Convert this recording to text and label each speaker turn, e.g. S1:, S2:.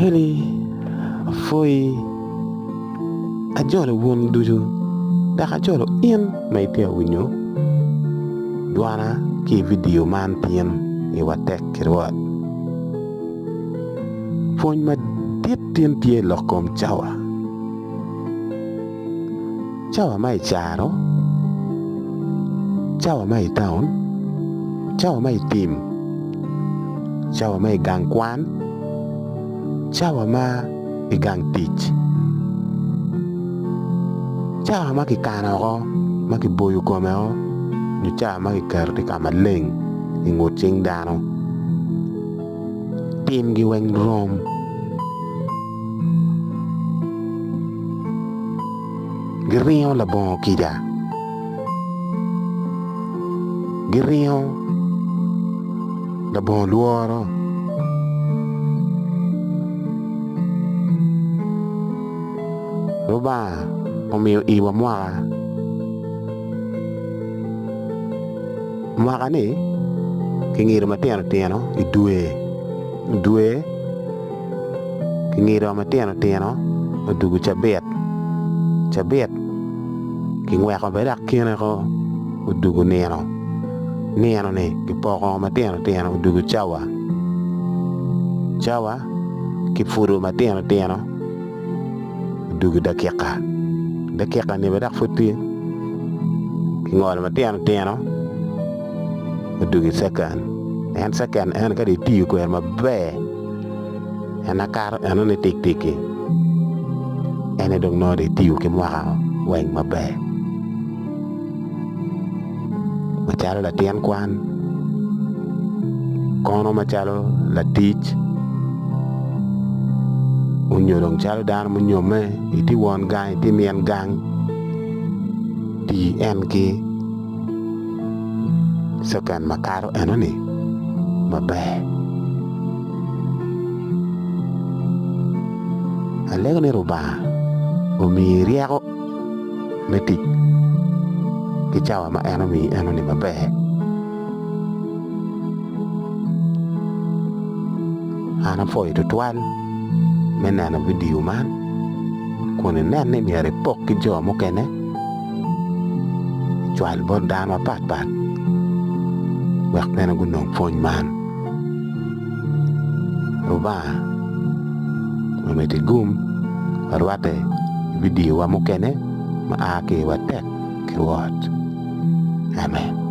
S1: Ajoli, apwoyi, ajolo wun ducu, dok ajolo in ma itye ka winyo dwana ki i vidio man tin i Watek ki Rwot. Pwony madit tin tye lok kom cawa. Cawa ma i caro, cawa ma i taun, cawa ma i tim, cawa ma i gang kwan, cawa ma i gang tic, cawa ma kikano oko ma kiboyo kome o nyo cawa ma kiketo tye ka maleng i ngut cing dano timgi weng rom. Giringo labongo kica, giringo labongo lworo. Lubanga omiyo iwa mwaka, mwaka-ni kingido matino tino i dwe, dwe. Kingido matino tino odwogo cabit, cabit kingweko bene dok kine ko odwogo nino, nino-ni kipoko matino tino odwogo cawa, cawa kipudo matino tino odwogo dakika, dakika-ni bene dok pud tye kingolo matino tino odwogo i cekend, en cekend eno ka dong itiyo kwede maber. En akato eno ni tiktikki, en aye dong nongo dong itiyo ki mwaka weng maber. Macalo latin kwan, kono macalo latic, onyo dong calo dano munyomme, itye won gang, itye min gang, ti en ki ceken makato enoni maber. Alego ni Rubanga omiyi ryeko me tic ki cawa ma en omiyi enoni maber. An apwoyo tutwal me neno vidio man kun inen ni myero ipok ki jo mukene, icwal bot dano mapatpat wek bene gunong pwony man. Lubanga omeddi gum warwatte i vidiowa mukene ma a ki i Watek ki Rwot. Amen.